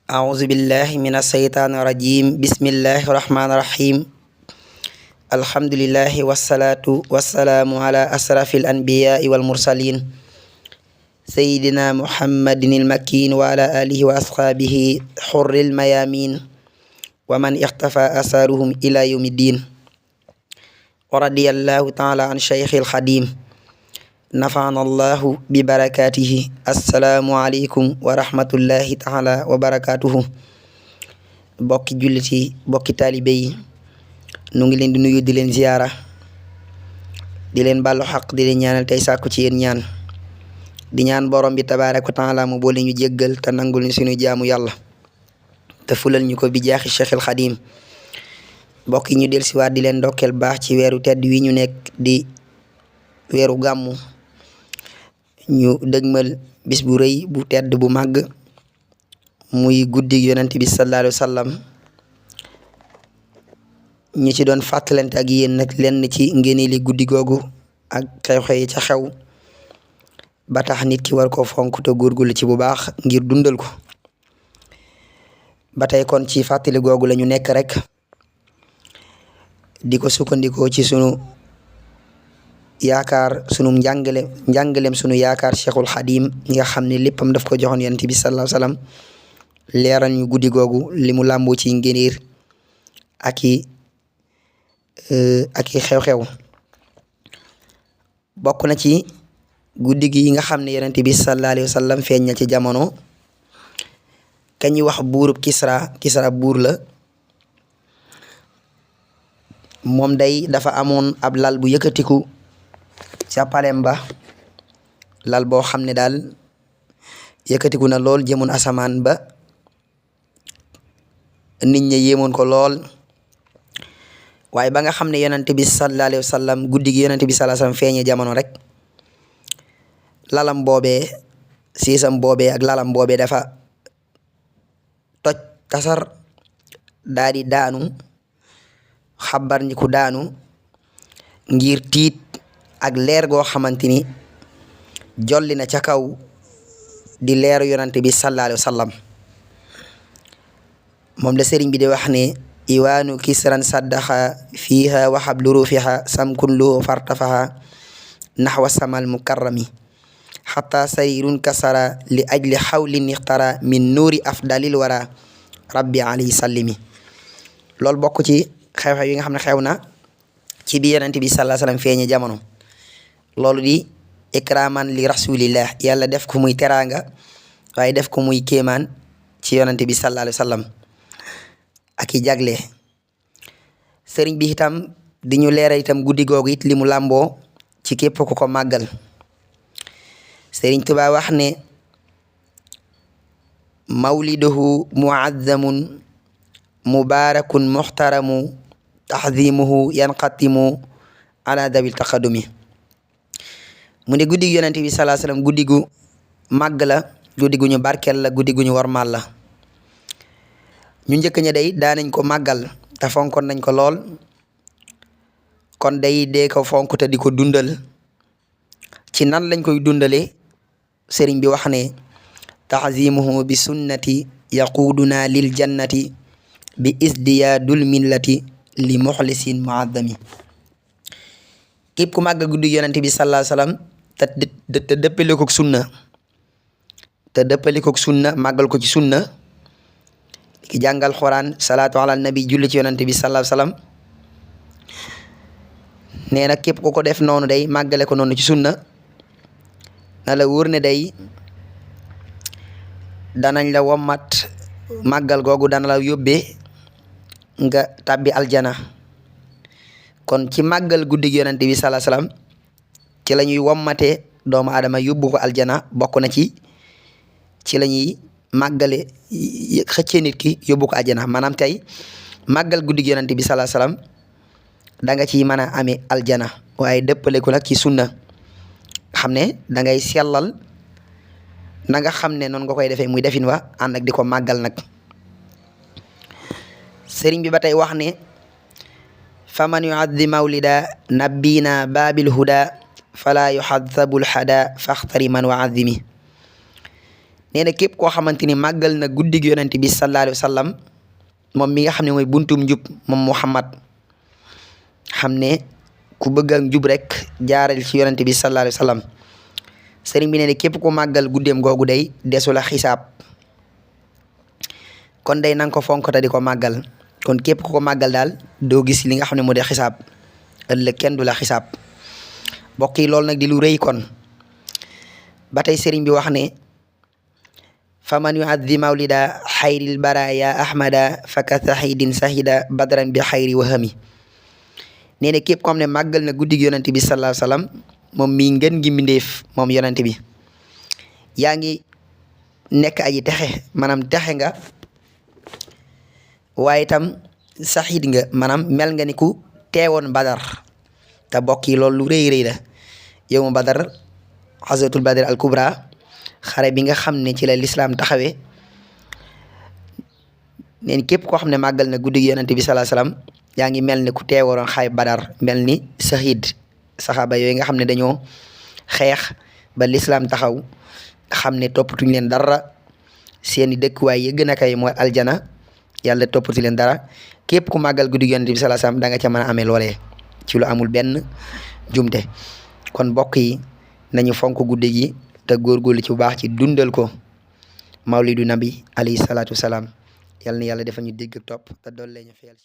أعوذ بالله من الشيطان الرجيم بسم الله الرحمن الرحيم الحمد لله والصلاة والسلام على أشرف الأنبياء والمرسلين سيدنا محمد المكين وعلى آله وأصحابه حر الميامين ومن اختفى أثارهم إلى يوم الدين ورضي الله تعالى عن شيخ الخديم نفعنا الله ببركاته السلام عليكم ورحمة الله تعالى وبركاته bokki jullit yi bokki taalibe yi nu ngi leen di nuyu di leen ziyaara di leen bàllu xaq di leen ñaanal tey sàkku ci yéen ñaan di ñaan borom bi tabaaraka wa taala mu boole ñu jéggal te nangul ñu suñu jaamu yàlla te fulal ñu ko bi jaaxi Cheikhul Xadim mbokk yi ñu del siwaat di leen ndokkeel baax ci weeru tedd wi ñu nekk di weeru gàmmu ñu dëgmal bis bu rëy bu tedd bu màgg muy guddi yonent bi sallallahu alayhi wa sallam ñi ci doon fàttalante ak yéen nag lenn ci ngéneeli guddi googu ak xew-xew yi ca xew ba tax nit ki war ko fonk te góorgóorlu ci bu baax ngir dundal ko ba tey kon ci fàttali googu la ñu nekk rek di ko sukkandikoo ci sunu yaakaar sunu njàngaleem sunu yaakaar Cheikhul Xadim ñi nga xam ne léppam daf ko joxoon yonent bi sallallahu alayhi wa sallam leeral ñu guddi googu li mu làmboo ci ngëneel ak i xew-xew bokk na ci guddi gi nga xam ne yonent bi sallallahu alayhi wa sallam feeñ na ci jamono kañuy wax buurub Kisra buur la moom day dafa amoon ab lal bu yëkkatiku ca palem ba lal boo xam ne daal yëkkatiku na lool jëmoon asamaan ba nit ñi yéemoon ko lool waaye ba nga xam ne yonent bi sallallahu alayhi wa sallam guddi gi yonent bi sallallahu alayhi wa sallam feeñee jamono rek lalam boobee siisam boobee ak lalam boobee dafa toj tasar daa di daanu xabar ñi ku daanu ngir tiit ak leer goo xamante ni jolli na ca kaw di leeru yonent bi sallallahu alayhi wa sallam moom la sëriñ bi di wax ne iwaanu kisran saddaxa fiiha wa hablu ruufiha samkun lahu fartafaha naxwa samal mukarrami xata sarirun kasara li ajli xawlin ixtara min nuuri afdalil wara rabbi alayhi sallimi loolu bokk ci xew-xew yi nga xam ne xew na ci bi yonent bi sallallahu alayhi wa sallam feeñe jamono loolu di ikraman li rasulillah yàlla def ko muy teraanga waaye def ko muy kéemaan ci yonent bi sallallahu alayhi wa sallam ak i jagle sëriñ bi itam di ñu leeral itam guddi googu it li mu làmboo ci képp ku ko màggal sëriñ Tuubaa wax ne mawliduhu muazzamun mubarakun muxtaramu taxdimuhu yanqatimu ala dabil taqadumi mu ne guddi gu yonent bi sallallahu alayhi wasallam guddi gu màgg la guddi gu ñu barkeel la guddi gu ñu warmal la ñu njëkk ña day daanañ ko màggal te fonkoon nañ ko lool kon day dee ko fonk te di ko dundal ci nan lañ koy dundalee sëriñ bi wax ne taxzimuhu bi sunnati yaquuduna lil jannati bi isdiyaadul millati li muxlisin muazzami képp ku màgg guddi yonent bi sallallahu alayhi wasallam te dëppale ko sunna màggal ko ci sunna ki jàngal xuraan salaatu ala nabi julli ci yonent bi sallallahu alayhi wasallam nee na képp ku ko def noonu day màggale ko noonu ci sunna na la wóor ne day danañ la wommat màggal googu dana la yóbbee nga tàbbi aljana kon ci màggal guddi yonent bi sallallahu alayhi wasallam ci la ñuy wommatee doomu aadama yóbbu ko aljana bokk na ci la ñuy màggale xëccee nit ki yóbbu ko aljana maanaam tey màggal guddi yonent bi sallallahu alayhi wasallam da nga ciy mën a amee aljana waaye dëppale ko nag ci sunna xam ne da ngay sellal na nga xam ne noonu nga koy defee muy defin wa ànd ak di ko màggal nag sëriñ bi ba tey wax ne faman yuaddi mawlida nabbina baabil huda fala yuhadhabul hada faxtari man wa azimi nee na képp koo xamante ni màggal na guddig yonent bi sallallahu alayhi wa sallam moom mi nga xam ne mooy buntum njub moom Muhammad xam ne ku bëgg ak njub rek jaaral ci yonent bi sallallahu alayhi wa sallam sëriñ bi nee na képp ku màggal guddeem googu day desu la xisaab kon day nanga ko fonk te di ko màggal kon képp ku ko màggal daal doo gis li nga xam ne moo di xisaab ëllëg kenn du la xisaab mbokk yi loolu nag di lu rëy kon ba tey sëriñ bi wax ne faman yuaddi mawlida xayril baraya ahmada faka sahidin sahida badran bi xayri wahami nee na képp ko xam ne màggal na guddig yonent bi sallallahu alayhi wa sallam moom mii ngeen gi mbindéef moom yonent bi yaa ngi nekk aji texe maanaam texe nga waaye itam saxid nga maanaam mel nga ni ku teewoon badar te bokk yi loolu lu rëy rëy la yow ma badar xasatul badar al kubra xare bi nga xam ne ci la lislaam taxawee neen képp koo xam ne màggal na guddi yonent bi sallallahu alayhi wasallam yaa ngi mel ni ku teewoon xare badar mel ni saxid saxaaba yooyu nga xam ne dañoo xeex ba lislaam taxaw xam ne toppatuñ leen dara seeni dëkkuwaay yi gën a kay mooy aljana yàlla toppati leen dara képp ku màggal guddi yonent bi sallallahu alayhi wasallam da nga ca mën a amee loolee ci lu amul benn jumte kon mbokk yi nañu fonk guddi gi te góorgóorlu ci bu baax ci dundal ko mawlidu nabi alayhi salaatu wasalaam yal na yàlla defal ñu dégg ak topp te doole ñu fayal